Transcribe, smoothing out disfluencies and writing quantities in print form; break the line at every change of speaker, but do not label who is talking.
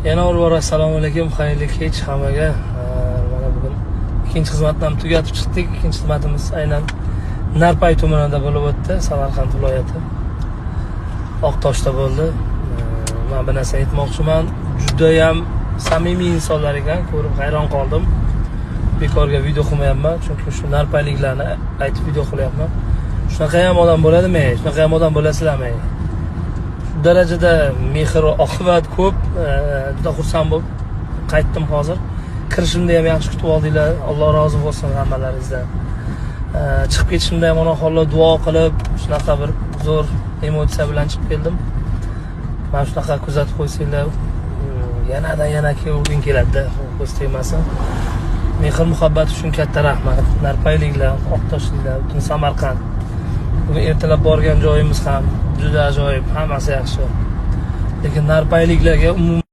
Yana bir bor assalomu alaykum, xayrli kech hammaga. Mana bugun ikkinchi xizmatni ham tugatib chiqdik. Ikkinchi xizmatimiz aynan Narpay tumanida bo'lib o'tdi, Samarqand viloyati. Oqtoshda bo'ldi. Man bir narsa aytmoqchiman. Judayam samimiy insonlar ekan, ko'rib hayron qoldim. Bekorga video qilmayapman, chunki shu narpayliklarni aytib video qilyapman. Shunaqa ham odam bo'ladimi? Shunaqa ham odam bo'lasizlarmi? Shu darajada mehr va oqibat ko'p, juda xursand bo'lib qaytdim hozir. Kirishimda ham yaxshi kutib oldinglar. Alloh rozi bo'lsin hammalaringizdan. Chiqib ketishimda ham onaxonlar duo qilib, shunaqa bir zo'r emotsiya bilan chiqib keldim. Mana shunaqa kuzatib qo'ysanglar, yanada yana kelging keladi, ko'z tegmasin. Mehr muhabbat uchun katta rahmat. Narpayliklar, Oqtoshliklar, butun Samarqand. Bugun ertalab borgan joyimiz ham juda ajoyib, hammasi yaxshi. Lekin narpayliklarga umuman